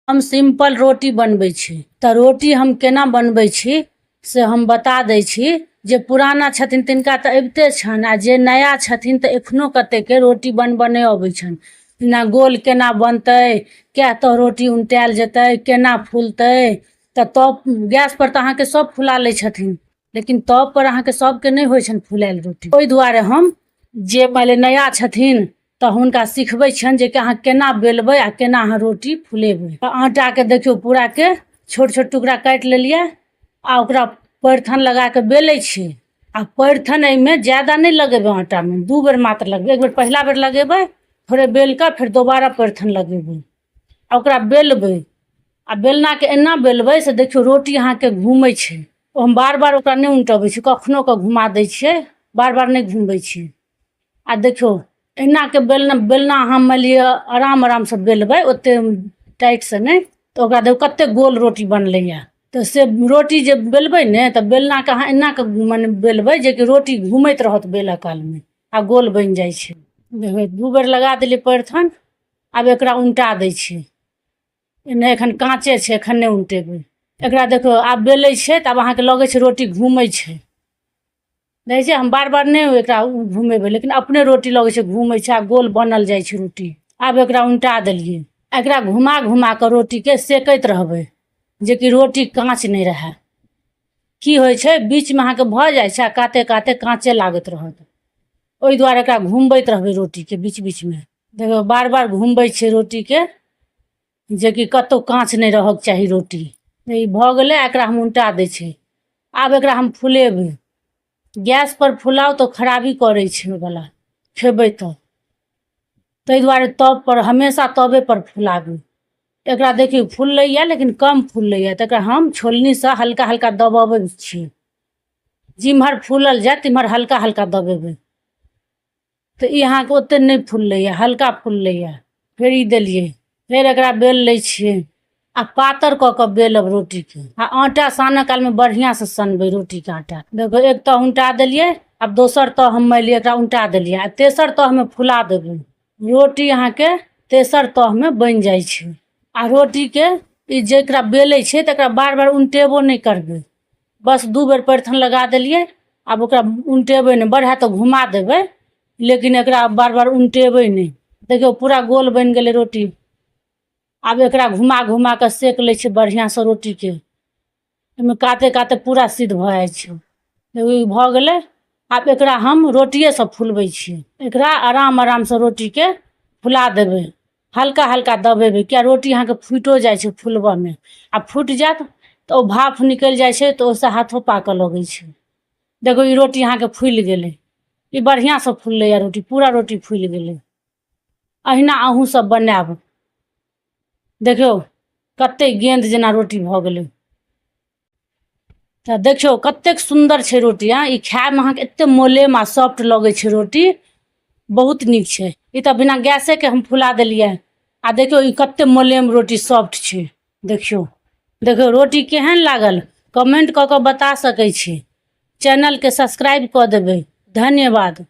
हम सिम्पल रोटी बनबै छी तऽ रोटी हम केना बनबै छी से हम बता दै छी जे पुराना छथिन तिनका तऽ अबिते छनि आ जे नया छथिन तऽ एखनो कतेकके रोटी बनबऽ नहि अबै छनि जेना गोल केना बनतै कए तह रोटी उनटायल जेतै केना फुलतै तऽ तब गैसपर तऽ अहाँके सब फुला लै छथिन लेकिन तबपर अहाँके सबके नहि होइ छनि फुलायल रोटी ओहि दुआरे हम जे मानि लिअ नया छथिन तऽ हुनका सिखबै छियनि जेकि अहाँ केना बेलबै आ केना अहाँ रोटी फुलेबै तऽ आटाके देखियौ पूराके छोट छोट टुकड़ा काटि लेलियै आ ओकरा पैरथन लगा कऽ बेलै छी आ पैरथन एहिमे ज्यादा नहि लगेबै आटामे दू बेर मात्र लगेबै एक बेर पहिला बेर लगेबै थोड़े बेल कऽ फेर दोबारा पैरथन लगेबै आ ओकरा बेलबै आ बेलनाके एना बेलबै से देखियौ रोटी अहाँके घूमै छै ओ हम बार बार ओकरा नहि उनटबै छी कखनो कऽ घुमा दै छियै बार बार नहि घुमबै छियै आ देखियौ एनाके बेलना बेलना अहाँ मानि लिअ आराम आरामसँ बेलबै ओतेक टाइटसँ नहि तऽ ओकरा देखियौ कतेक गोल रोटी बनलैए तऽ से रोटी जे बेलबै ने तऽ बेलनाके अहाँ एना कऽ मने बेलबै जेकि रोटी घूमैत रहत बेलऽ कालमे आ गोल बनि जाइ छै देखबै दू बेर लगा देलियै पैरथन आब एकरा उनटा दै छियै नहि एखन काँचे छै एखन नहि उनटेबै एकरा देखियौ आब बेलै छै तऽ आब अहाँके लगै छै रोटी घूमै छै देखै छियै हम बार बार नहि एकरा घुमेबै लेकिन अपने रोटी लगै छै घूमै छै आ गोल बनल जाइ छै रोटी आब एकरा उनटा देलियै एकरा घुमा घुमा कऽ रोटीके सेकैत रहबै जेकि रोटी काँच नहि रहए की होइ छै बीचमे अहाँके भऽ जाइ छै आ काते काते काँचे लागैत रहत ओहि दुआरे एकरा घुमबैत रहबै रोटीके बीच बीचमे देखियौ बार बार घुमबै छियै रोटीके जेकि कतहु काँच नहि रहक चाही रोटी ई भऽ गेलै एकरा हम उनटा दै छियै आब एकरा हम फुलेबै गैसपर फुलाउ तऽ खराबी करै छै ओहिवला खेबै तऽ ताहि दुआरे तबपर हमेशा तबेपर फुलाबू एकरा देखियौ फुललैए लेकिन कम फुललैए तऽ एकरा हम छोलनीसँ हल्का हल्का दबबै छियै जिम्हर फूलल जायत तिम्हर हल्का हल्का दबेबै तऽ ई अहाँके ओतेक नहि फुललैए हल्का फुललैए फेर ई देलियै फेर एकरा बेल लै छियै आ पातर कऽ कऽ बेलब रोटीके आ आटा सानऽ कालमे बढ़िआँसँ सनबै रोटीके आटा देखो एक तह उनटा देलियै आब दोसर तह हम मानि लिअ एकरा उनटा देलियै आ तेसर तहमे फुला देबै रोटी अहाँके तेसर तहमे बनि जाइ छै आ रोटीके ई जकरा बेलै छै तकरा बार बार उनटेबो नहि करबै बस दू बेर पैरथन लगा देलियै आब ओकरा उनटेबै नहि बड़ हैत तऽ घुमा देबै लेकिन एकरा बार बार उनटेबै नहि देखियौ पूरा गोल बनि गेलै रोटी आब एकरा घुमा घुमा कऽ सेक लै छियै बढ़िआँसँ रोटीके एहिमे काते काते पूरा सिद्ध भऽ जाइ छै देखियौ ई भऽ गेलै आब एकरा हम रोटिएसँ फुलबै छियै एकरा आराम आरामसँ रोटीके फुला देबै हल्का हल्का दबेबै किए रोटी अहाँके फुटिओ जाइ छै फुलबऽमे आ फुटि जायत तऽ ओ भाफ निकलि जाइ छै तऽ ओहिसँ हाथो पाकऽ लगै छै देखू ई रोटी अहाँके फुलि गेलै ई बढ़िआँसँ फुललैए रोटी पूरा रोटी फुलि गेलै अहिना अहूँ सब बनायब देखियौ कते गेन्द जेना रोटी भऽ गेलै तऽ देखियौ कतेक सुन्दर छै रोटी आँ ई खायमे अहाँके एते मोलेम आ सॉफ्ट लगै छै रोटी बहुत नीक छै ई तऽ बिना गैसेके हम फुला देलियै आ देखियौ ई कते मोलेम रोटी सॉफ्ट छै देखियौ देखियौ रोटी केहन लागल कमेंट कऽ कऽ बता सकै छी चैनलके सब्सक्राइब कऽ देबै धन्यवाद।